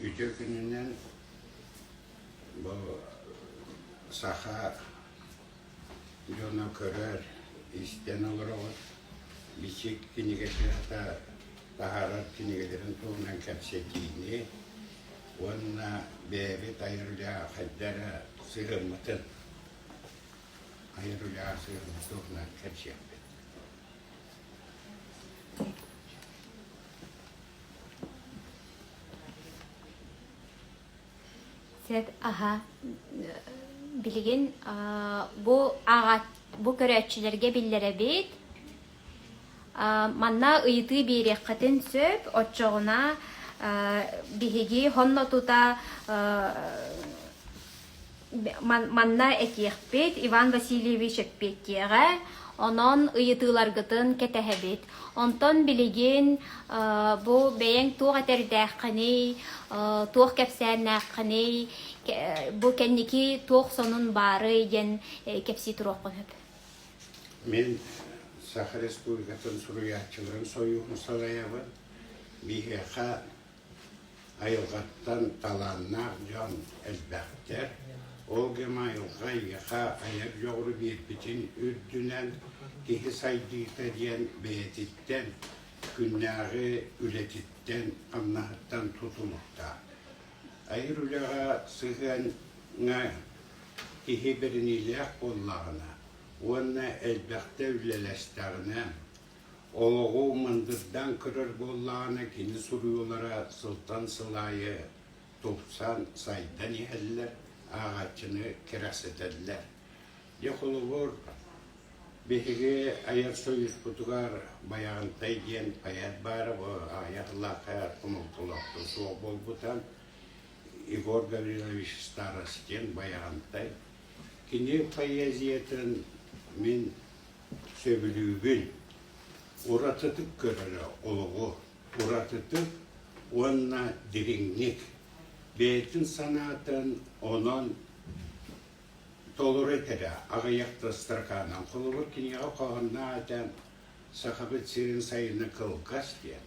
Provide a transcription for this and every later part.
Үтүө күнүнэн бу саха дьоно көрөр, истэн олороҕут. Бичик кинигэ кыһата таһаарар кинигэлэрин туһунан кэпсэтиини уонна бэйэбит айар үлэҕэ хайдах эрэ сыһыаммытын, айар үлэҕэ сыһыаммыт туһунан кэпсиэхпит. Сөп, аһа. Билигин бу ааҕаат бу көрөөччүлэргэ биллэрэбит. Манна ыйытыы биэриэххитин сөп, оччоҕуна биһиги хонно тута Манна этиэхпит, Иван Васильевич эппиэттиэҕэ, онон ыйытыыларгытын кэтэһэбит. Онтон билигин бу бэйэҥ туох этэрдээххиний, туох кэпсээннээххиний, бу кэнники туох сонун баарый диэн кэпсии туруоххун сөп. Мин Саха Республикатын суруйааччыларын сойууһун салайабын. Биһиэхэ Айылҕаттан талааннаах дьон элбэхтэр. Ол гына айылҕа эйиэхэ айар дьоҕуру биэрбитин үрдүнэн киһи сайдыыта диэн бэйэтиттэн, күннээҕи үлэтиттэн, хамнаһыттан тутулуктаах. Айар үлэҕэ сыһыаҥҥа киһи бэриниилээх буоллаҕына уонна элбэхтэ үлэлэстэҕинэ, Олоҕу мындырдаан көрөр буоллаҕына, кини суруйуулара сылтан сыл аайы тупсан, сайдан иһэллэр, ааҕааччыны кэрэхсэтэллэр. Дьэ, холобур, биһиги айар сойууспутугар Байаҕантай диэн поэт баара, бу аҕыйах сыллаахха хомолтолоохтук суох буолбута. Егор Гаврилович Старостин Байаҕантай. Кини поэзиятын мин Сөбүлүүбүн. Уратытык көрөрө олоҕу, уратытык уонна дириҥник. Бэйэтин санаатын онон толору этэрэ аҕыйах да строканан. Холобур, киниэхэ хоһоонноох этэ Сахабыт сирин сайына кылгас диэн.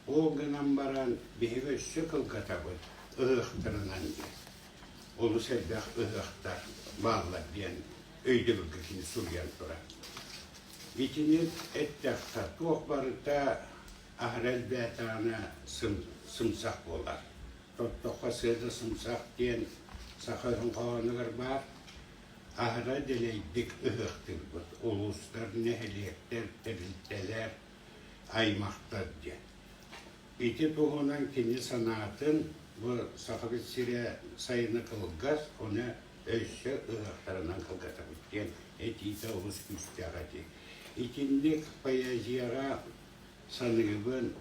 Ол гынан баран биһиги өссө кылгатабыт ыһыахтарынан диэн. Олус элбэх ыһыахтар бааллар диэн өйдөбүлгэ кини суруйан турар. Итини эттэххэ, туох барыта аһара элбээтэҕинэ сымсах буолар. Тоттоххо сыа сымсах диэн саха өһүн хоһоонугар баар. Аһара дэлэйдик ыһыахтыырбыт улуустар, нэһилиэктэр, тэрилтэлэр, аймахтар диэн. Ити туһунан кини санаатын бу Сахабыт сирэ сайына кылгас, ону өссө ыһыахтарынан кылгатабыт диэн этиитэ олус күүстээх этии. Итинник поэзияҕа саныыбын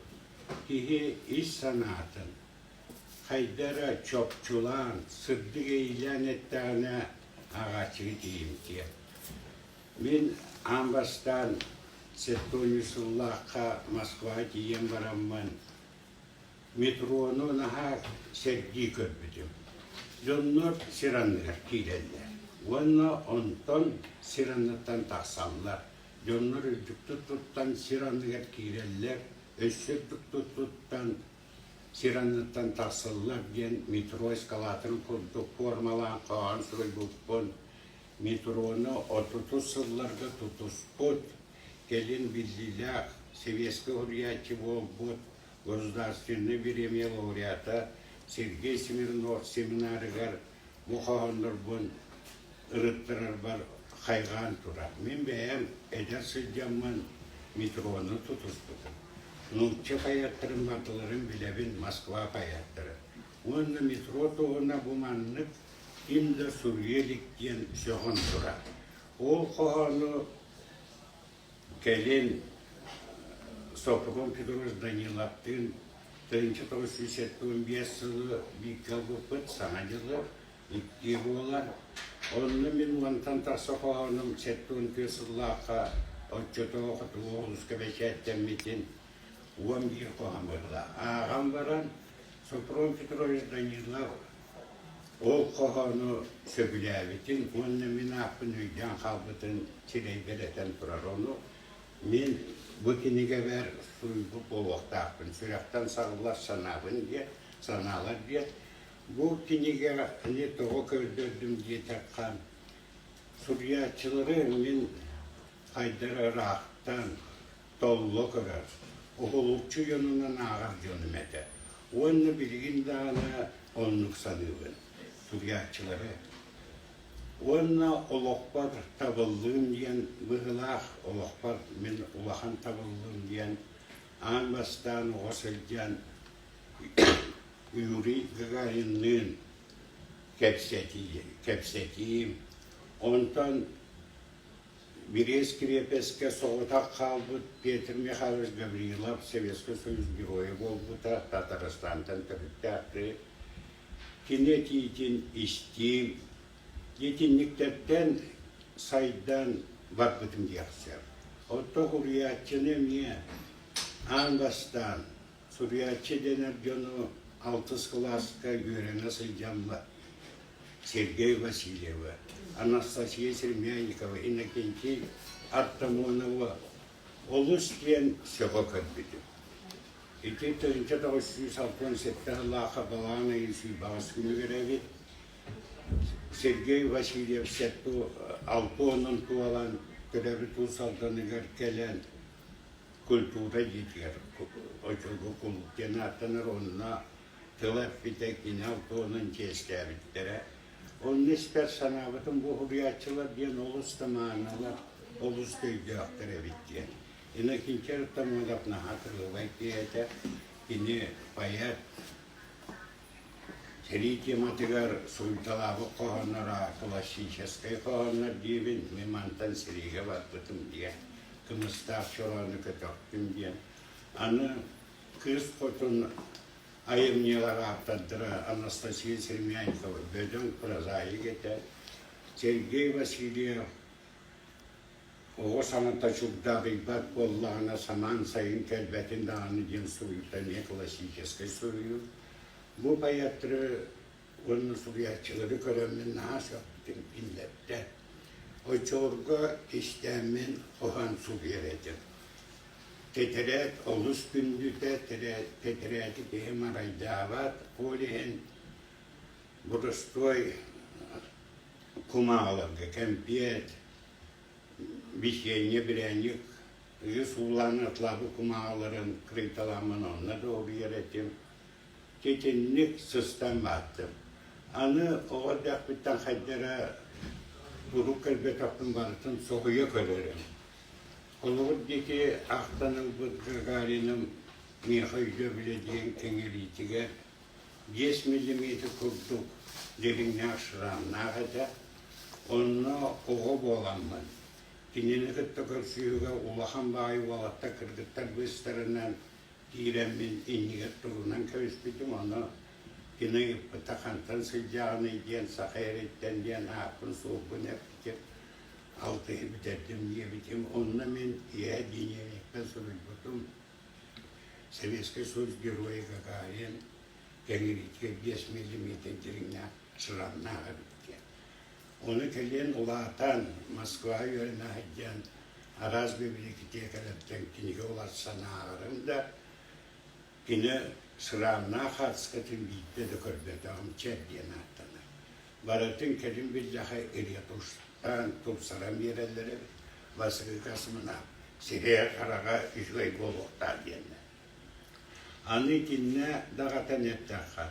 киһи ис санаатын хайда эрэ чопчулаан, сырдык иэйиилээн эттэҕинэ ааҕааччыга тиийимтиэ. Мин аан бастаан Сертоний сыллаахха Москваҕа тиийэн бараммын метрону наһаа сэргии көрбүтүм. Дьоннор сир анныгар киирэллэр уонна онтон сир анныттан тахсаллар. Дьоннор үрдүктүк туттан сир анныгар киирэллэр, өссө үрдүктүк туттан сир анныттан тахсаллар диэн метро эскалаторын курдук формалаан хоһоон суруйбуппун метрону отутус сылларга тутуспут, кэлин биллиилээх сэбиэскэй уһуйааччы буолбут Государственнай бириэмийэ лауреата Сергей Смирнов семинарыгар бу хоһооннорбун ырыттарарбар хайҕаан турар. Мин бэйэм эдэр сылдьаммын метрону тутуспутум. Нуучча поэттарын барыларын билэбин, Москва поэттарын. Уонна метро туһуна бу маннык ким да суруйа илик диэн сөҕөн турар. Ол хоһоону кэлин Сопрун Петрович Даниловтыын 1975 сылы бииргэ ылбыппыт, Саҥа дьылы, икки буолан. Онно мин уонтан тахса хоһоонум 74 сыллаахха оччотооҕу Хотугу улууска бэчээттэммитин 11 хоһоон быһыылаах. Ааҕан баран Сопрун Петрович Данилов Ол хоһоону сөбүлээбитин уонна мин ааппын өйдөөн хаалбытын сирэйбэр этэн турар. Ону мин бу кинигэбэр суруйбут буолуохтаахпын, сүрэхтэн саҕыллар санаабын диэн, санаалар диэн. Бу кинигэни тоҕо көрдөрдүм диэтэххэ, суруйааччылары мин хайдах ыраахтан толло көрөр, уһулуччу дьонунан ааҕар дьонум этэ. Уонна билигин даҕаны оннук саныыбын, суруйааччылары. Уонна олохпор табыллыым диэн быһыылаах, олохпор мин улахан табыллыым диэн аан бастаан оҕо сылдьан Юрий Гагаринныын кэпсэтии, кэпсэтиим. Онтон Бириэс кириэпэскэ соҕотох хаалбыт Петр Михайлович Гаврилов Советскай Союз Геройа буолбута, Татарстантан төрүттээхтии. Кини этиитин истиим, итинниктэртэн сайдан барбытым диэх сөп. Оттон суруйааччыны эмиэ аан бастаан суруйааччы дэнэр дьону алтыс кылааска үөрэнэ сылдьаммыт Сергей Васильевы, Анастасия Сремянникова, Иннокентий Артамонова олус диэн сөҕө көрбүтүм. Ити 1967 сыллаахха балаҕан ыйын сүүрбэҕис күнүгэр эбит Сергей Васильев алта уонун туолан төрөөбүт Уус Алданыгар кэлэн культура дьиэтигэр очургу кулууп диэн ааттанар онно тыл эппитэ, кини алта уонун чиэстээбиттэрэ. Онно испэр санаабытым бу уһуйааччылар диэн олус да маанылар, олус да өйдөөхтөр эбит диэн. Иннокентий Артамонов наһаа кырыылай киһи этэ. Кини поэт, сэрии тематыгар суруйталаабыт хоһоонноро классическай хоһооннор диибин, мин мантан сэриигэ барбытым диэн, кымыстаах чороону көтөхтүм диэн. Аны Кыыс Хотун айымньылар ааптардара Анастасия Сремянникова бөдөҥ прозаик этэ. Сергей Васильев оҕо саҥата чугдаарыйбат буоллаҕына самаан сайын кэлбэтин даҕаны диэн суруйбута эмиэ классическай суруйуу. Бу поэттары уонна суруйааччылары көрөммүн наһаа сөхпүтүм кинилэртэн. Оччолорго кистээммин хоһоон суруйар этим. Тэтэрээт олус күндүтэ, тэтэрээти киһи марайдаабат, ол иһин боростуой кумааҕыларга кэмпиэт, бичиэнньэ, бирээнньик үс уулаан атлаабыт кумааҕыларын кырыйталааммын онно да угуйар этим. Итинник сыстан бааттым. Аны оҕо эрдэхпиттэн хайда эрэ урут көрбөтөхпүн барытын соһуйа көрөрүм. Холобур диэки ахтан ылбыт Гагариным миэхэ өйдөбүлэ диэн кэҥэриитигэр 5 миллиметр курдук дириҥнээх шрамнаах этэ. Онно оҕо буоламмын, кинини кытта көрсүһүүгэ улахан баҕайы уолаттар кыргыттар быыстарынан киирэммин иннигэр турунан кэбиспитим. Ону кини ыйыппыта хантан сылдьаҕыный диэн саха эриттэн диэн ааппын-суолбун эппитим. Алтыһы бүтэрдим диэбитим. Онно мин ийэ дневникпэр суруйбутум. Советский Союз Геройа Гагарин кэҥириитигэр 5 миллиметр дириҥнээх шрамнаах эбит диэн. Ону кэлин улаатан, Москваҕа үөрэнэ сылдьан араас бибилэтиэкэлэртэн кинигэ уларсан ааҕарым да, кини шрамнаах хаартыскатын биирдэ да көрбөтөҕүм, чэр диэн ааттанар. Барытын кэлин биллэхэ ретуштаан тупсаран биэрэллэр эбит. Бастакы космонавт сирэйэ-хараҕа үчүгэй буолуохтаах диэннэр. Аны итиннэ даҕатан эттэххэ,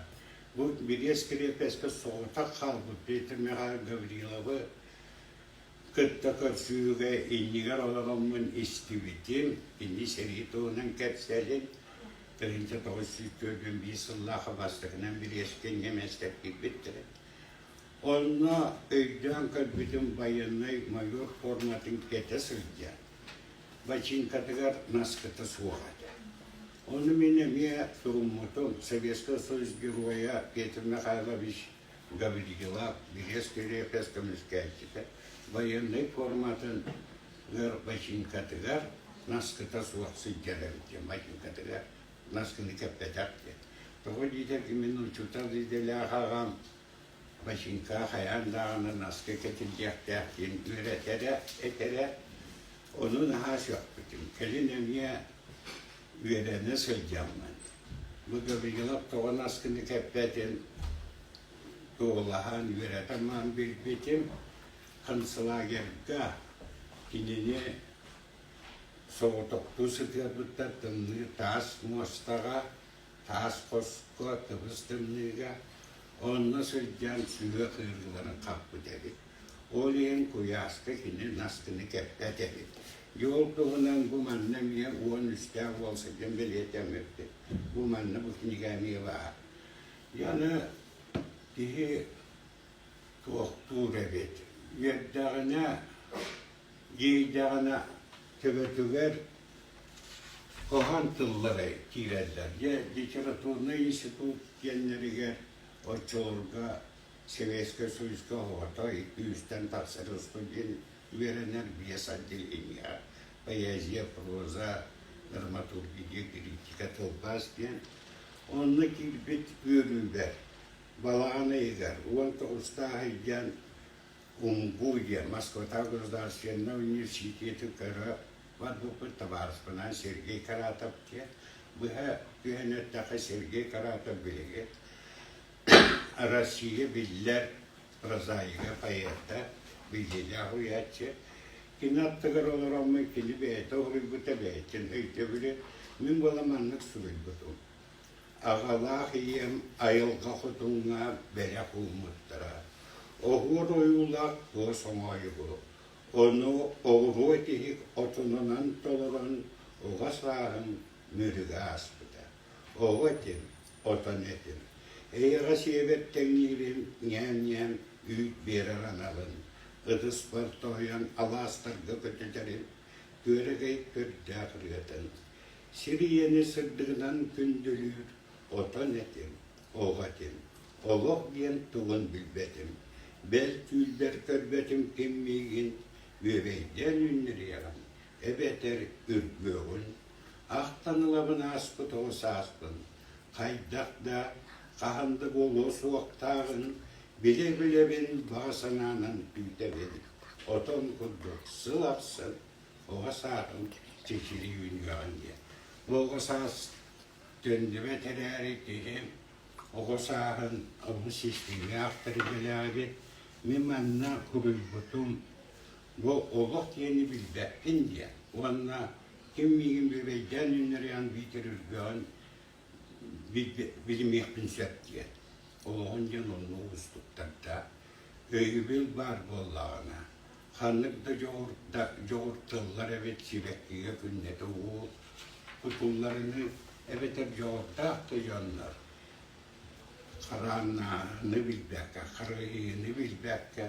бу Бириэс кириэпэскэ соҕотох хаалбыт Петр Михайлович Гавриловы кытта көрсүһүүгэ иннигэр олороммун истибитим, кини сэрии туһунан кэпсэлин 1941 сыллаахха бастакынан Бириэскэ ньиэмэстэр киирбиттэрэ. Онно өйдөөн көрбүтүм байыаннай майор форматын кэтэ сылдьар, бачыыҥкатыгар наскыта суох этэ. Ону мин эмиэ туруммутум Советскай Союз Геройа Петр Михайлович Гаврилов Бириэс кириэпэс көмүскээччитэ байыаннай форматын ыар бачыыҥкатыгар наскыта суох сылдьар эбит диэн бачыыҥкатыгар наскыны кэппэтэх диэн. Тоҕо диэтэр мин учуутал идэлээх аҕам бачыыҥка хайаан даҕаны наскы кэтиллиэхтээх диэн үөрэтэрэ, этэрэ. Ону наһаа сөхпүтүм. Кэлин эмиэ үөрэнэ сылдьаммын. Бу Гаврилов тоҕо наскыны кэппэтин. туоһулаһан үөрэтэн баран билбитим, концлагерга кинини соҕотохтуу сытыарбыттар тымныы таас муостаҕа, таас хоско, тыбыс тымныыга. Онно сылдьан сүһүөх ыарыыларын хаппыт эбит. Ол иһин куйааска кини наскыны кэппэт эбит. Дьэ ол туһунан бу манна эмиэ 13-тээх уол сылдьан бэлиэтэммиппит. Бу манна бу кинигэ эмиэ баар. Дьэ аны киһи туохтуур эбит. Үөрдэҕинэ, дьиэйдэҕинэ төбөтүгэр хоһоон тыллара киирэллэр. Дьэ литературнай институт диэннэригэр оччолорго Советскай Союзка оҕото икки үстэн тахсар студент үөрэнэр биэс отделение поэзия, проза, драматургия, критика, тылбаас диэн. Онно киирбит үөрүүбэр балаҕан ыйыгар 19-таах ыйдьан УМГУ диэн Москватааҕы государственнай университеты көрө барбыппыт табаарыспынаан Сергей Каратов диэн. Быһа түһэн эттэххэ Сергей Каратов билигин Россия биллэр прозаига, поэта, биллиилээх уйааччы. Кини аттыгар олороммун кини бэйэтэ уһуйбута бэйэтин өйдөбүлү мин буола маннык суруйбутум. Аҕалаах ийэм айылҕа хотуҥҥа бэлэх ууммуттара. Оһуор ойуулаах туос оҥоойугу, ону оҕуруо тиһик отунунан толорон оҕо сааһым Мүрүгэ ааспыта. Оҕо этим, отон этим. Эйэҕэс ийэбэр тэҥниирим, ньээм-ньээм үүт биэрэр аналын, ытыспар тоһуйан алаастарга көтүтэрим, күөрэгэй көрдөөх ырыатын. Сир ийэни сырдыгынан күндүлүүр отон этим, оҕо этим. Олох диэн тугун билбэтим. Бэл түүлбэр көрбөтүм ким миигин бүөбэйдээн үүннэриэҕин, эбэтэр үргүөҕүн Ахтан ылабын ааспыт оҕо сааспын, хайдах да, хаһан да буолуо суохтааҕын билэ-билэбин баҕа санаанан күүтэбин. Отон курдук сыл ахсын оҕо сааһым чэчирии үүнүөҕүн диэн. Бу оҕо саас төннүбэт эрээри киһи оҕо сааһын олус истиҥнээх тэрилэлээбит. Мин манна суруйбутум бу олох диэни билбэппин диэн уонна ким миигин бүөбэйдээн үүннэриэҕин биитэр үргүөҕүн билимиэхпин сөп диэн. Олоҕун диэн оннук уустуктардаах. Өйөбүл баар буоллаҕына, ханнык да дьоҕур да дьоҕур тыллар эбит сибэккигэ күннэтэ уу кутулларыныы эбэтэр дьоҕурдаах да дьоннор харааннааһыны билбэккэ, харыһыйыыны билбэккэ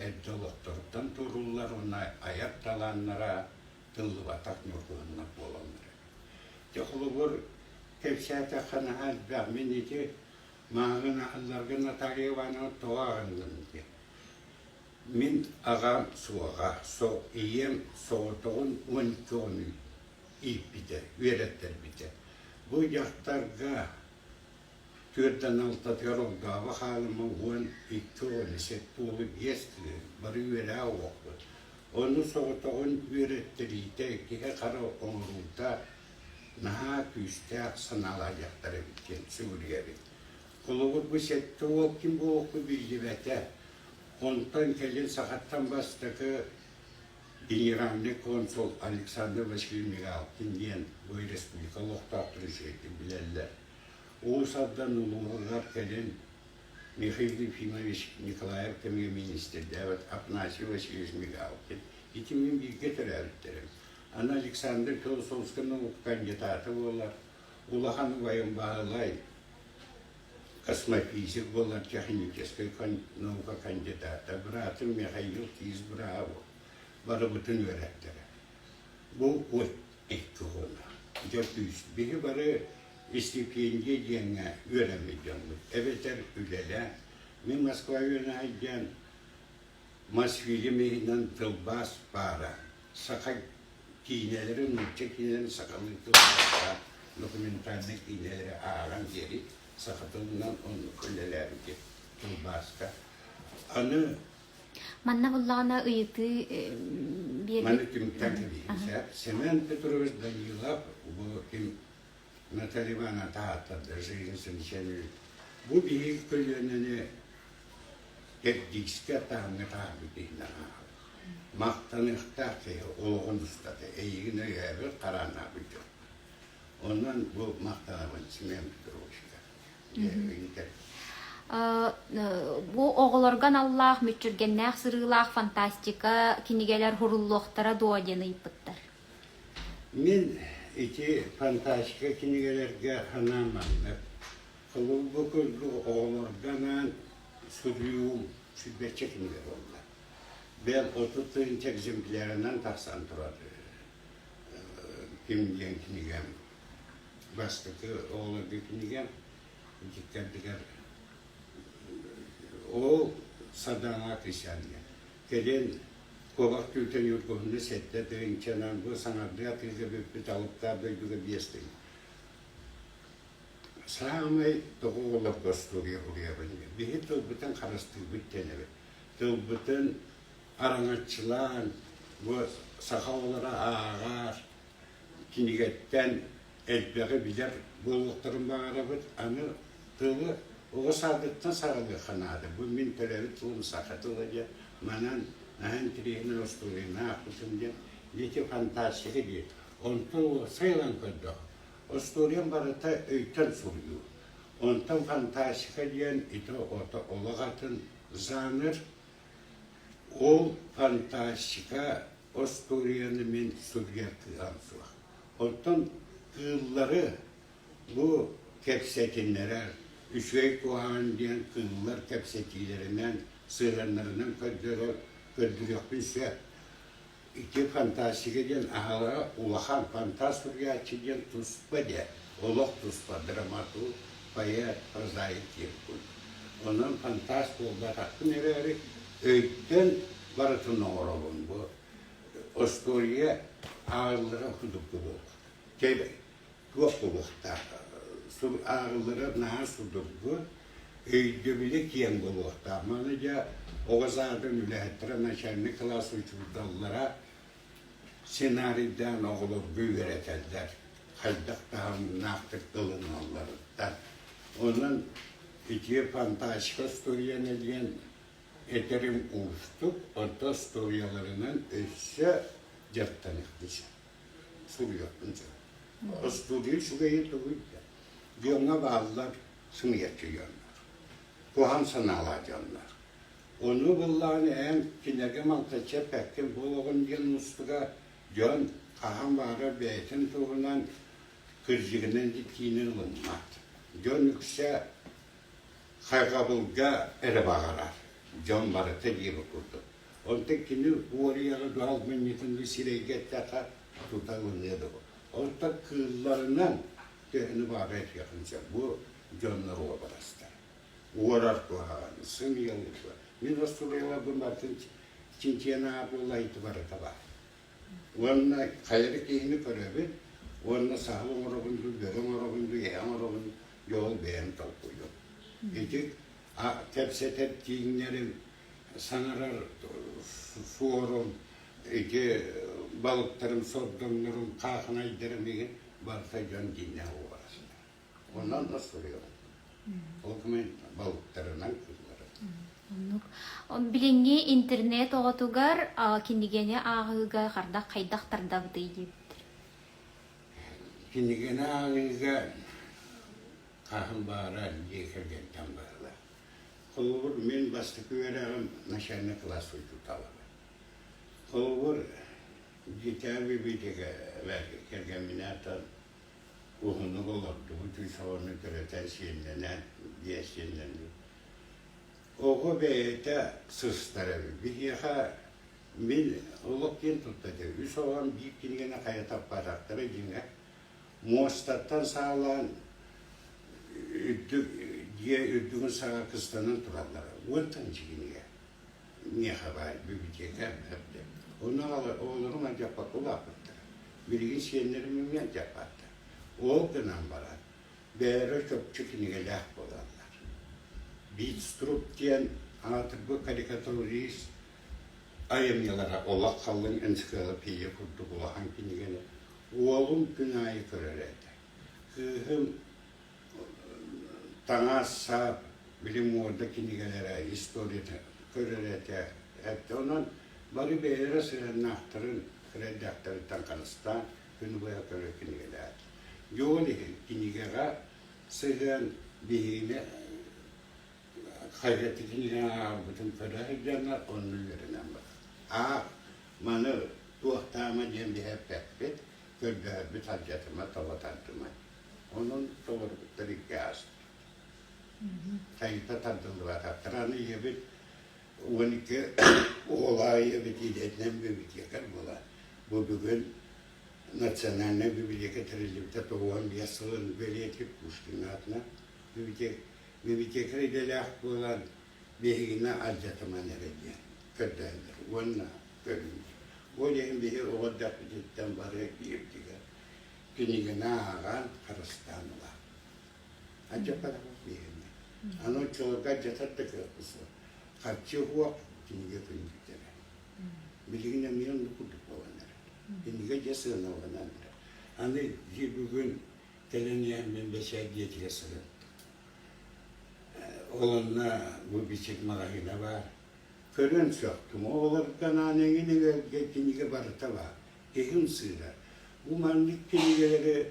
эрдэ олохторуттан турууллар уонна айар талааннара тыллыбатах ньургуһуннар буолаллар. Дьэ холобур, кэпсээтэххэ наһаа элбэх. Мин ити мааҕын аһылларга Наталья Ивановна тоҕо аҕынным диэн. Мин аҕам суоҕа, ийэм соҕотоҕун 12 оҕону ииппитэ, үөрэттэрбитэ. Бу дьахтарга Түөртэн алтатыгар огдообо хаалыма 12 оҕону, 75 кыыһы бары үөрээ оҕохпут. Ону соҕотоҕун үөрэттэриитэ, киһи-хара оҥоруута наһаа күүстээх санаалаах дьахтар эбит диэн сүгүрүйэбит. Холобур, бу сэттэ уол ким буолуохпут биллибэтэ. Онтон кэлин сахаттан бастакы генеральный консул Александр Васильевич Мигалкин диэн бу республика олохтоохторо үчүгэйдик билэллэр. Уус Алдан улууһугар кэлин Михаил Ефимович Николаев кэмигэр миниистирдээбит Афанасий Васильевич Мигалкин ити мин бииргэ төрөөбүттэрим. Аны Александр философскай наука кандидата буолар, улахан убайым Баһылай космофизик буолар, техническэй наука кандидата, быраатым Михаил Киис бырааба барыбытын үөрэттэрэ. Бу икки уона. Дьэ күүс. Биһи бары истипиэндийэ диэҥҥэ үөрэммит дьоммут. Эбэтэр үлэлээн. Мин Москва үөрэнэ сылдьан Мосфильм иһинэн тылбаас баара. Саха киинэлэри, нуучча киинэлэрин сахалыы тылбаастаан документальнай киинэлэри ааҕан диэри саха тылынан оннук үлэлээбитим тылбааска. Аны Манна буллаҕына ыйытыы биэрбит. Маны түмүктээн кэбиһиэххэ. Семен Петрович Данилов бу ким Наталья Ивановна таһааттарда жизнь замечание. Бу биһиги көлүөнэни. кэрдиискэ таһымҥа таһаарбыт киһинэн ааҕабын. Махтаныахтаах киһи олоҕун устата эйигин өйөөбүт, харааннаабыт дьон. Онон бу махтанабын Семен Петровичка. Бу оҕолорго аналлаах мүччүргэннээх сырыылаах фантастика кинигэлэр суруллуохтара дуо диэн ыйыппыттар. Мин ити фантастика кинигэлэргэ санаам маннык. Холобур, бу курдук оҕолорго анаан суруйуум сүүрбэччэ кинигэ буолла. Бэл 30 тыһыынча экземплярынан тахсан турар ким диэн кинигэм бастакы оҕолорго кинигэм ититтэрдигэр ол Сардаҥа Кисяния. Кэлин куобах түүтэ Ньургуһуну 7 тыһыынчанан бу саҥардыы атыыга бүппүт алыптаах дойдуга 5 тыһыынча. Саамай тоҕо оҕолорго остуоруйа уруйабын диэн. Биһи тылбытын харыстыыбыт диэн эбит. Тылбытын араҥаччылаан бу саха оҕолоро ааҕар, кинигэттэн элбэҕи билэр буолуохтарын баҕарабыт. Аны тылы оҕо саадыттан саҕалыахха наада. Бу мин төрөөбүт тылым саха тыла диэн манан наһаа интэриэһинэй остуоруйаны аахпытым диэн дети фантастика диир. Онтон уопсай ылан көрдөх. Остуоруйам барыта өйтөн суруйуу. Онтон фантастика диэн ити ото олох атын жанр. Ол фантастика остуоруйаны мин суруйар кыаҕым суох. Оттон кыыллары бу кэпсэтиннэрэр, үчүгэй куһаҕан диэн кыыллар кэпсэтиилэринэн, сыһыаннарынан көрдөрөр, көрдөрүөхпүн сөп. Ити фантастика диэн аһара улахан фантаст суруйааччы диэн туспа диэн, олох туспа драматург, поэт, прозаик диэн курдук. Онон фантаст буолбатахпын эрээри, өйтөн барытын оҥоробун бу остуоруйа ааҕыллара судургу буолбат. Туох буолуохтаах ааҕыллара наһаа судургу, өйдөбүлэ киэҥ буолуохтаах. Маны дьэ оҕо саадын үлэһиттэрэ, начальник кылаас учууталлара сценарийдаан оҕолорго үөрэтэллэр, хайдах таһымнаахтык ылыналларыттан. Онон ити фантастика остуоруйаны диэн этэрим уустук, онто остуоруйаларынан өссө дьарыктаныахпын сөп, суруйуохпун сөп. Остуоруйа үчүгэйэ тугуй да, дьоҥҥо бааллар сымыйаччы дьоннор, куһаҕан санаалаах дьоннор. Ону буллаҕына эн кинилэргэ малтаччы эппэккин, бу олоҕун диэн уустуга дьон хаһан баҕарар бэйэтин туһунан кырдьыгынан киинин ылыммат. Дьон үксэ хайҕабылга эрэ баҕарар, дьон барыта диэбит курдук. Онтон кини уоруйаҕы дуһал мунньутунуу сирэйгэ эттэххэ тута ылыныа дуо. Онтон кыылларынан төһөнү баҕарар этиэххин сөп. Бу дьоннор уобарастар. Уорар куһаҕан, сымыйалыыр. Мин остуоруйаларбын барытын чинчийэн ааҕыы айыты барыта баар. Уонна хайа да киһини көрөбүн, уонна саһыл оҥоробун дуу, бөрө оҥоробун дуу, эһэ оҥоробун дуу, ол бэйэм толкуйум. Ити кэпсэтэр тииҥнэрим, саҥарар суорум, ити балыктарым, сордоҥнорум, хаахынайдарым игин барыта дьон дьиҥнээх уобарастар. Онон да суруйабын. Ол гынан балыктарынан кыылларым. Оннук. Билиҥҥи интернет оҕотугар кинигэни ааҕыыга хардах хайдах тардабытый диэбиттэр. Кинигэни ааҕыыга хаһан баара дьиэ кэргэнтэн барыла. Холобур, мин бастакы үөрэҕим начальный класс учууталабын. Холобур, дьиэтээҕи библиотека кэргэмминээтэн уһуннук олордубут, үс оҕону төрөтөн сиэннэнэн, биэс сиэннэннибит. Оҕо бэйэтэ сыстар эбит. Биһиэхэ мин олох диэн тутта этэ. Үс оҕом биир кинигэни хайа таппатахтара дьиҥэ. Муостаттан саҕалаан үрдүк дьиэ үрдүгүн саҕа кыстанан тураллара. Уонтан кинигэ миэхэ баар библиотека эрдэ. Онно оҕолорум алдьаппакка улааппыттара. Билигин сиэннэрим эмиэ алдьаппаттар. Ол гынан баран бэйэлэрэ чопчу кинигэлээх буолаллар. Битструп диэн аатырбыт карикатурист айымньылара олох халыҥ энциклопедия курдук улахан кинигэни уолум күн аайы көрөр этэ. Кыыһым таҥас-сап, били муода кинигэлэрэ, историята. көрөр этэ. Эттэ онон бары бэйэлэрэ сыһыаннаахтарын кыра эрдэхтэриттэн харыстаан күнү быһа көрөр кинигэлээх. Дьэ ол иһин кинигэҕэ сыһыан биһигини хайа кинигэ ааҕарбытын көрө сылдьаннар онно үөрэнэн барар. Аах, маны туохтаама диэн биһэппэппит, көрдөһөрбүт алдьатыма, тоҕо тардыма. Онон толорбуттар икки ааспыт. Хайыта тардыллыбатахтар. Аны ийэбит 12 оҕолоох ийэбит идэтинэн бибилэтиэкэр буолар. Бу бүгүн Национальнай библиотека тэриллибитэ 95 сылын бэлиэтиир Пушкин аатынан библиотекарь идэлээх буолан биһигини алдьатыман эрэ диэн көрдөһөллөр уонна көрүҥ. Ол иһин биһи оҕо эрдэхпититтэн бары биирдигэр кинигэни ааҕан харыстаан улааппыт. Алдьаппатахпыт биһигини. Аны оччолорго алдьатар да кыахпыт суох. Харчы уох кинигэ күндүтэрэ. Билигин эмиэ оннук курдук буолан эрэр. Кинигэ дьэ сыаналанан эрэр. Аны дьи бүгүн кэлэн иһэн мин бэчээт дьиэтигэр сырыттым. Ол онно бу бичик маҕаһыына баар. Көрөн сөхтүм. Оҕолорго анаан эҥин эгэлгэ кинигэ барыта баар. Киһим сыыһа. Бу маннык кинигэлэри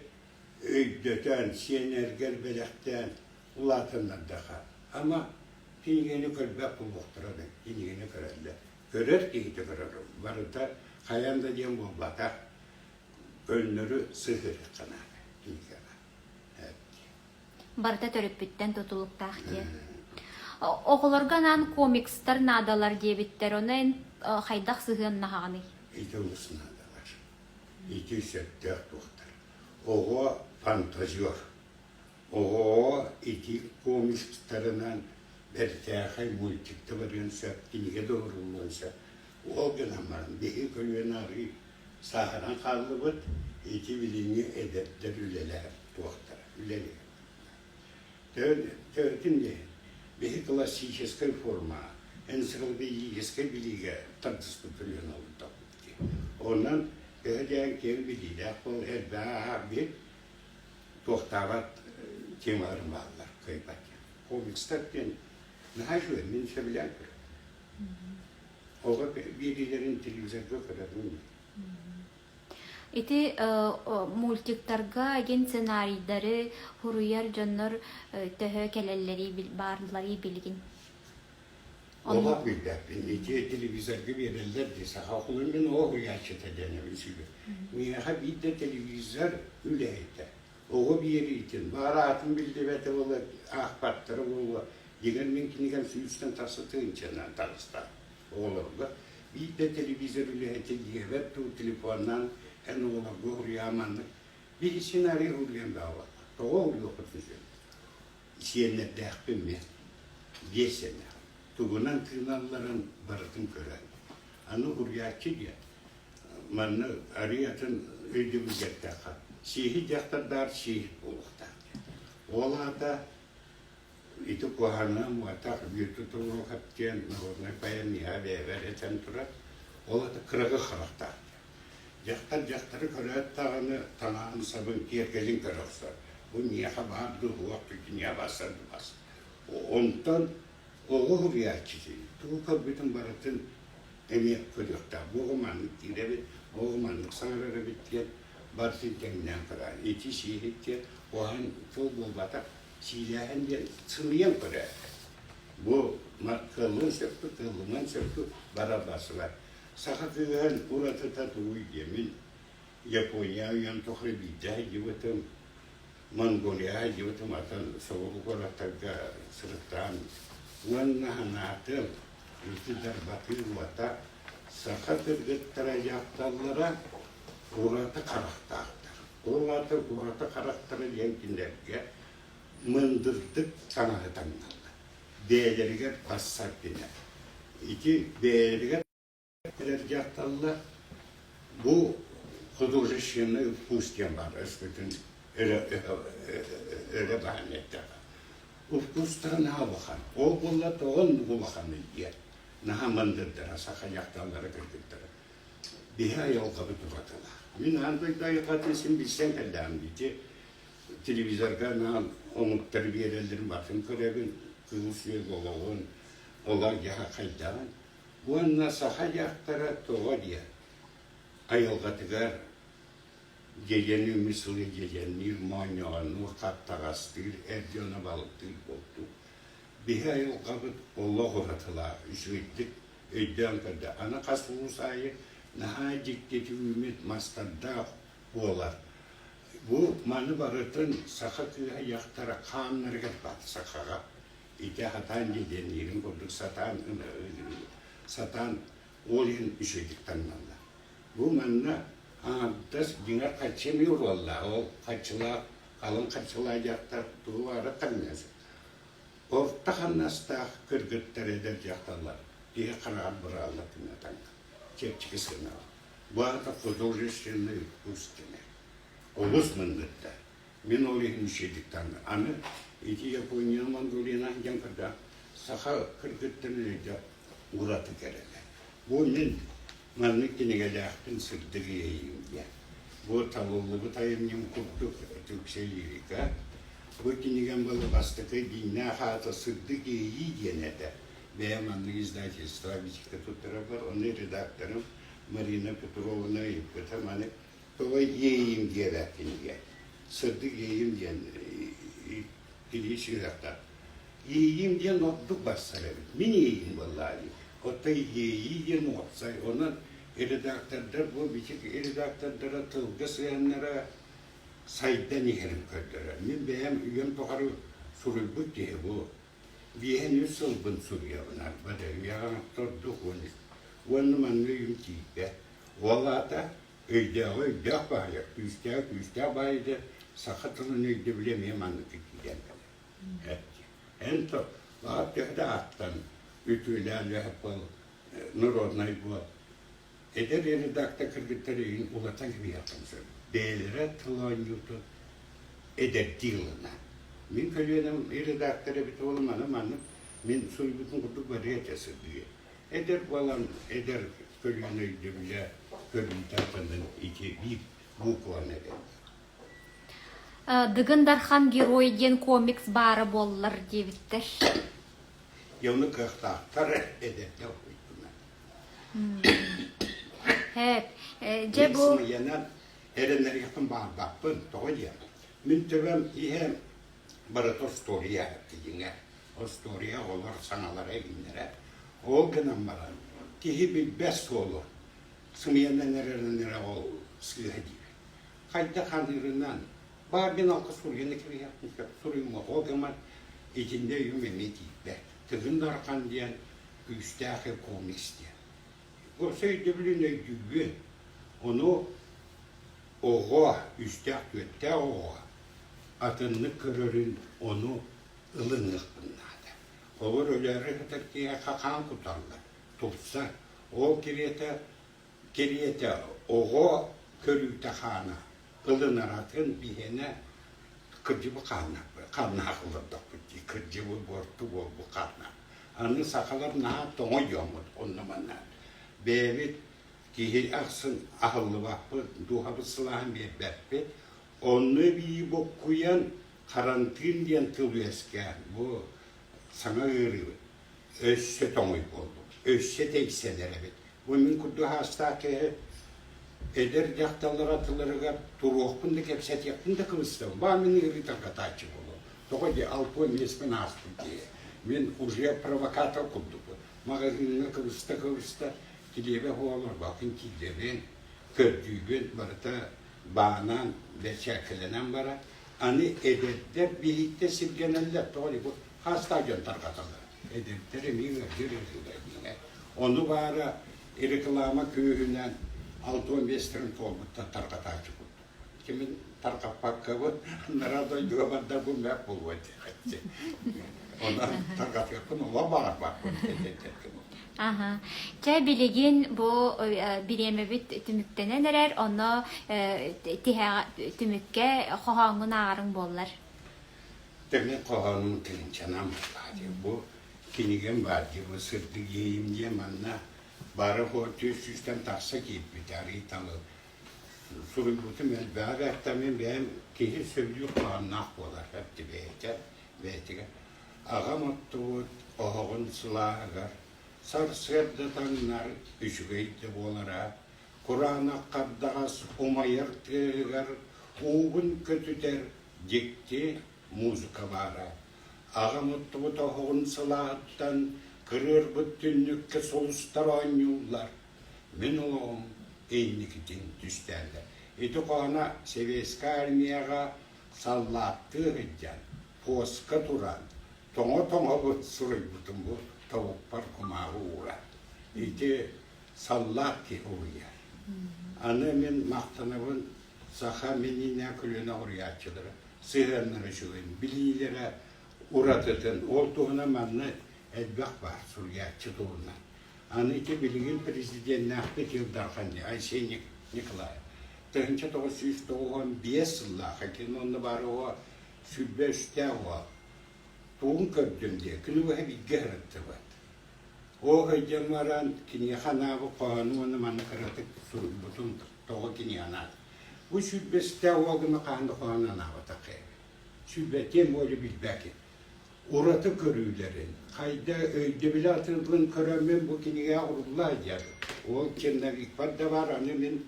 өйдөтөн, сиэннэргэр бэлэхтээн улаатыннардаха, ама кинигэни көрбөх буолуохтара да кинигэни көрөллөр. Көрөр киһитэ көрөр. Барыта хайаан да диэн буолбатах. Көннөрү сыһыарыахха наада кинигэҕэ. Барыта төрөппүттэн тутулуктаах диэн. Оҕолорго анаан комикстар наадалар диэбиттэр. Ону эн хайдах сыһыаннаһаҕыный? Ити олус наадалар. Ити сөптөөх туохтар. Оҕо фантазер. Оҕоҕо ити комикстарынан бэртээхэй мультик да барыан сөп, кинигэ да ууруллуон сөп. Ол гынан баран биһиги көлүөнэ арыый сааһыран хааллыбыт, ити билиҥҥи эдэрдэр үлэлэһэр туохтара, үлэлиир. Төрүтүн иһин, биһи классическай форма, энциклопедическай билиигэ тардыспыт көлүөнэ олордохпут дии. Онон төһө дээн киэҥ билиилээх буол, элбэҕи ааҕар биир туохтаабат темаларым бааллар, кыайбат диэн. Комикстар диэн наһаа үчүгэй, мин сөбүлээн көрөбүн. Оҕо биэриилэрин телевизорга көрөбүн. Ити мультиктарга эгин сценарийдары суруйар дьоннор төһө кэлэллэрий баарларый билигин? Олох билбэппин. Ити телевизорга биэрэллэр дии. Саха оҕолорун мин оҕо уһуйааччыта диэн сүбэ. Миэхэ биир да телевизор үлэһитэ оҕо биэриитин, баҕар аатын биллибэтэ буолуо, аахпаттара буолуо. Дьиҥэр мин кинигэм сүүстэн тахса тыһыынчанан таҕыста оҕолорго. Биир да телевизор үлэһитэ дьиэбэр дуу, телефоннаан эн оҕолорго уһуйаа маннык биир сценарий уһуйан баҕа тоҕо уһуйуохпутун сөп. Сиэннэрдээхпин мен. Биэс сиэннээх. Тугунан тыыналларын барытын көрөн. Аны уһуйааччы диэн манна арыый атын өйдөбүлгэ эттэххэ, сииһит дьахтардаах сииһит буолуохтаах диэн. Ол аата ити куһаҕана муотах Бүөтүр Тобуруокап диэн народнай поэт бэйэбэр этэн турар. Ол аата кыракый харахтаах диэн. Дьахтар дьахтары көрөөт даҕаны таҥаһын сабын киэргэлин көрө охсор. Бу миэхэ баар дуу, суох дуу, киниэхэ барсар дуу барсар. Онтон оҕо уһуйааччы тугу көрбүтүн барытын эмиэ көрүөхтээх. Бу оҕо маннык диир эбит, бу оҕо маннык саҥарар эбит диэн барытын тэҥнээн көрөр. Ити сииһит диэн куһаҕан тыл буолбатах, сиилээһин диэн сыныйан көрөр. Бу кыаллыан сөпкө, кыаллымыан сөпкө барар барсыбат. Саха кыыһын уратыта тугуй диэмин, Япония үйэм тухары биирдэ сылдьыбытым, Монголияҕа сылдьыбытым, атын соҕуруу куораттарга сырыттаҕым уонна санаатым, ити дарбатыы уота саха кыргыттара дьахталлара ураты харахтаахтар. Ол аата ураты харахтара диэн кинилэргэ мындырдык таҥаһы таҥналлар. Бэйэлэригэр барсар гына. Ити бэйэлэригэр Эдэр дьахталлар бу художественный вкус диэн баар өскөтүн өрө баһан эттэххэ. Вкустара наһаа улахан. Ол буолла тоҕо оннук улаханый диэн наһаа мындырдара саха дьахталлара кыргыттара. Биһи айылҕабыт уратылаах. Мин аан дойду айылҕатын син билсэн кэллэҕим ити телевизорга анаан омуктары биэрэллэрин барытын көрөбүн. Кыыл-сүөл олоҕун. Олох-дьаһах хайдаҕын уонна саха дьахтара тоҕо диэн айылҕатыгар дьэдьэн үүммүт сылы дьэдьэнниир, моонньоҕоннуур, хаптаҕастыыр, эр дьоно балыктыыр буолтуур. Биһи айылҕабыт олох уратылаах, үчүгэйдик өйдөөн көрдө. Аны хас улуус аайы наһаа дьиктитик үүммүт мастардаах буолар. Бу маны барытын саха кыыһа дьахтара хааннарыгар баар сахаҕа. Ити сатаан дьэдьэнниирин курдук сатаан сатаан ол иһин үчүгэйдик таҥналлар. Бу манна аҥардас дьиҥэр харчы эмиэ уруоллаах. Ол харчылаах, халыҥ харчылаах дьахтар тугу баҕарар таҥныан сөп. Орто хамнастаах кыргыттар эдэр дьахталлар киһи хараҕар быраҕыллар гына таҥна. Чэпчэки сыаналаах. Бу аата художественный вкус дэнэр. Олус мындырдар. Мин ол иһин үчүгэйдик таҥна. Аны ити Япония Монголияны диэн көрдөөх саха кыргыттарын өйдөөх ураты кэрэлэр. Бу мин маннык кинигэлээхпин сырдык иэйиим диэн. Бу талыллыбыт айымньым курдук үксэ лирика. Бу кинигэм была бастакы дьиҥнээх аата Сырдык иэйии диэн этэ. Бэйэм маннык издательство бичиккэ туттарарбар, ону редакторым Марина Петровна ыйыппыта маны тоҕо иэйиим диэбэт кинигэ. Сырдык иэйиим диэн илии сүһүөхтээх. Иэйиим диэн ордук барсар эбит. Мин иэйиим буоллаҕа дии. Оттон иэйии диэн уопсай. Онон редактордар бу бичик редактордара тылга сыһыаннара сайдан иһэрин көрдөрөр. Мин бэйэм үйэм тухары суруйбут киһи бу. Биэһин үс сылбын суруйабын арба да үйэҕэ ордук 13. Уонна манна үйүм тиийбэт. Ол аата өйдөөҕү өйдөөх баайа, күүстээҕи күүстээх баайа саха тылын өйдөбүлэ эмиэ маннык киирэн кэлэр. Эн то баҕар төһө да ааттан үтүөлээн үһэ народнай буол. Эдэр редактор кыргыттар өйүн улатан кэбиһиэххин сөп. Бэйэлэрэ тыл оонньуутун эдэрдии ылына. Мин көлүөнэм редактор эбит буолан маны маннык мин суруйбутум курдук барыа этэ сырдыа. Эдэр буолан эдэр көлүөнэ өйдөбүлэ көрүүтэ атынын ити биир букваны эбэтэр. Дыгын Дархан герой диэн комикс баара буоллар диэбиттэр. Дьэ ону кыахтаахтар эдэрдэр уһуйдунар. Һээп, дьэ бу Сымыйанан эрэннэриэхпин баҕарбаппын, тоҕо диэн. Мин төбөм иһэ барыта остуоруйа дьиҥэ. Остуоруйа оҕолор саҥалара иҥнэрэ. Ол гынан баран киһи билбэт суолу сымыйанан эрэннэрэ ол сыыһа диибин. Хайдах ханыырынан баар мин алка суруйан кэбиһиэхпин сөп суруйума ол гынан итиннэ өйүм эмиэ тиийбэт. Тыгын Дархан диэн күүстээх комикс диэн. Уопсай өйдөбүлүн өйдүүбүн. Ону оҕо, үстээх-түөртээх оҕо атыннык көрөрүн ону ылыныахпын наада. Олор өлөөрү сытар киһиэхэ хаан куталлар, тупсар. Ол кэриэтэ кэриэтэ оҕо көрүүтэ хаана ылынаратын биһиэнэ кырдьыбы хааннаахпыт, хааннаах олордохпут дии, кырдьыбы буорту буолбут хааннаах. Аны сахалар наһаа тоҥой дьоммут онно-манна. Бэйэбит киһи ахсын аһыллыбаппыт, дууһабыт сылааһын биэрбэппит. Онно эбии буккуйан харантыын диэн тыл үөскээн, бу саҥа ыарыыбыт өссө тоҥуй буоллубут, өссө тэйсэн эрэбит. Бу мин курдук аастаах киһи эдэр дьахталлар атыларыгар туруохпун да кэпсэтиэхпин да кыбыстабын. Баа мин ыарыы тарҕатааччы буолуом. Тоҕо дии алпуон миэспин ааспыт киһи. Мин уже провокатор курдукпун. Маҕаһыыҥҥа кыбыста-кыбыста килиэбэ оһолорбоппун киирэбин, көрдүүбүн, барыта баанан, бэрчээккэлэнэн баран. Аны эдэрдэр биһиктэ сиргэнэллэр. Тоҕо дии бу хаастаах дьон тарҕаталлар. Эдэрдэр эмиэ ыалдьар ыарыылар Ону баара реклама күүһүнэн 65 туолбуттар тарҕатааччы курдук. Кимин тарҕаппаккабын анараа дойдуга бардарбын бэрт буолуо диэхэтчи. Онон тарҕатыахпын олох баҕарбаппын Аха. Чэ, билигин бу бириэмэбит түмүктэнэн эрэр, онно тиһэҕэ түмүккэ хоһооҥҥун ааҕарыҥ буоллар. Тэҥҥэ хоһоонум тыһыынчанан баар дии. Бу кинигэм баар дии, бу сырдык иэйиим диэн манна бары 400-тэн тахса киирбит арыый талы суруйбутум элбэҕи бэртэ мин бэйэм киһи сөбүлүүр хоһоонноох буолар эбит бэйэтэ бэйэтигэр. Аҕам оттубут оһоҕун сылааһыгар сарсыарда таҥнар үчүгэй да буолара, кураанах хардаҕас умайар тыаһыгар уугун көтүтэр дьикти музыка баара. Аҕам оттубут оһоҕун сылааһыттан кырыарбыт түннүккэ сулустар оонньууллар. Мин олоҕум инникитин түстээтэ. Ити хоһооно Сэбиэскэй армияҕа саллааттыы сылдьан, поска туран, тоҥо-тоҥобут суруйбутум бу тобукпар кумааҕы ууран. Ити саллаат киһи уруйар. Аны мин махтанабын саха миниинэ көлүөнэ уруйааччылара сыһыаннара үчүгэйин, билиилэрэ уратытын. Ол туһунан манна элбэх баар суруйааччы туһунан. Аны ити билигин президеннээхпит Ил Дархан Айсен Николаев 1995 сыллаах кини онно баар оҕо 23-тээх уол тугун көрдүм диye күнү быһа бииргэ сырыттыбыт. Ол өйдөөн баран киниэхэ анаабыт хоһоону уонна манна кыратык суруйбутум тоҕо киниэхэ анаат. Бу 23-тээх уол гына хаһан да хоһоон анаабатах эбит. Сүүрбэтиэн буолу билбэкин. Ураты көрүүлэрин, хайда өйдөбүлэ атыылын көрөммүн бу кинигэҕэ урулла сылдьар. Ол черновикпар да баар, аны мин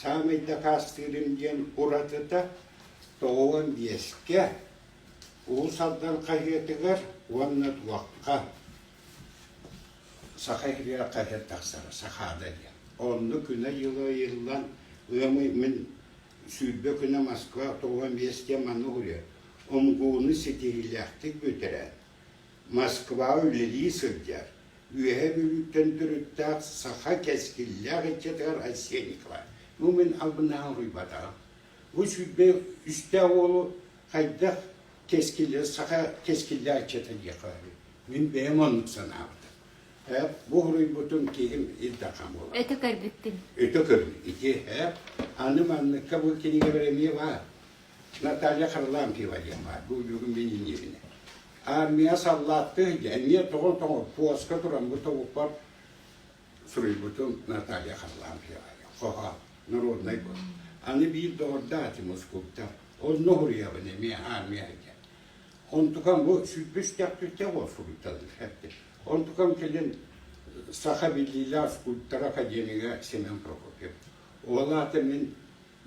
саамай дакаастыырым диэн уратыта 95-кэ Уус Алдан хаһыатыгар уонна туохха Саха сиригэр хаһыат тахсара, Сахаада диэн. Онно күнэ-дьыла ыйыллан, ыамый мин 20 күнэ Москва 95 диэн манна уһуйар. МГУ-ну ситиһиилээхтик бүтэрэн, Москваҕа үлэлии сылдьар, Үөһээ Бүлүүттэн төрүттээх саха кэскиллээх ыччатыгар Айсен Николаев. Ну, мин албыннаһан уруйбатаҕым. Бу 23-тээх уолу хайдах кэскиллэ, саха кэскиллээх ыччата диэххэ үһү. Мин бэйэм оннук санаабытым. Ээ, бу уруйбутум киһим Ил Дархан буолар. Өтө көрбүттүн. Өтө көрбүт. Ити, ээ, аны манныкка бу кинигэбэр эмиэ баар. Наталья Харлампьева диэн баар, бу бүгүн мин иннибинэ. Армия саллааттыы эмиэ тоҕо-тоҕо пуоска туран бу тобукпар суруйбутум Наталья Харлампьева хоһоон народнай бу. Аны биир доҕордоох скульптор, онно суруйабын эмиэ армия диэн. Онтукам бу 103 ол суруйталлар эппит. Онтукам кэлин саха биллиилээх скульптор академига Семен Прокопьев. Ол аата мин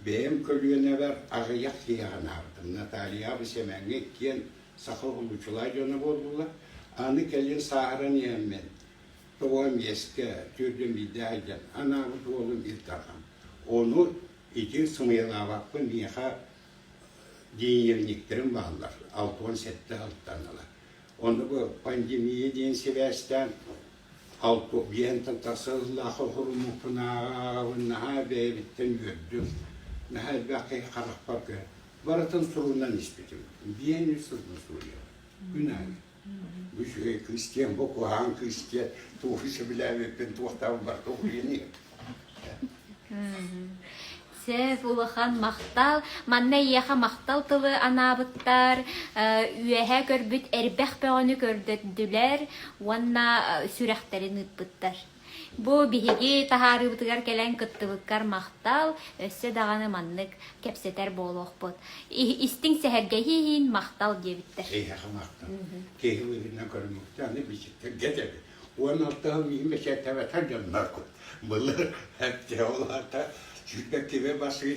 Бэйэм көлүөнэбэр аҕыйах киһиэхэ анаабытым. Наталья Сэмэҥҥэ иккиэн саха уһулуччулаах дьоно буоллулар. Аны кэлин сааһыран иһэммин, тоҕо миэскэ түөрдүн биирдэ сылдьан анаабыт уолум Ил Дархан. Ону ити сымыйалаабаппын миэхэ дневниктэрим бааллар, 67 сылтан ыла. Ону бу пандемия диэн сибээстээн Биэнтэн тахса сыллаах хоммуппун ааҕабын, наһаа бэйэбиттэн үөрдүм. Наһаа элбэх киһи харахпар кө барытын сурунан испитим. Биэн үс сылбын суруйабын. Күн аайы. Бу үчүгэй кыыс диэн, бу куһаҕан кыыс диэн, тугу сөбүлээбиппин, туохтаабын барыта уһуйан иһэбин. Сөп, улахан махтал. Манна эйиэхэ махтал тылы анаабыттар, үөһэ көрбүт эрбэх бөҕөнү көрдөрдүлэр уонна сүрэхтэрин ыыппыттар. Бу биһиги таһаарыыбытыгар кэлэн кыттыбыккар махтал, өссө даҕаны маннык кэпсэтэр буолуохпут. Истиҥ сэһэргэһии иһин махтал диэбиттэр. Эйиэхэ махтал. Киһи быһыытынан көрүммүттэ, аны бичиктэргэ этэбин. 16 сыл миигин бэчээттэбэтэх дьоннор Былыр ол аата сүүрбэттибэ бассыгы.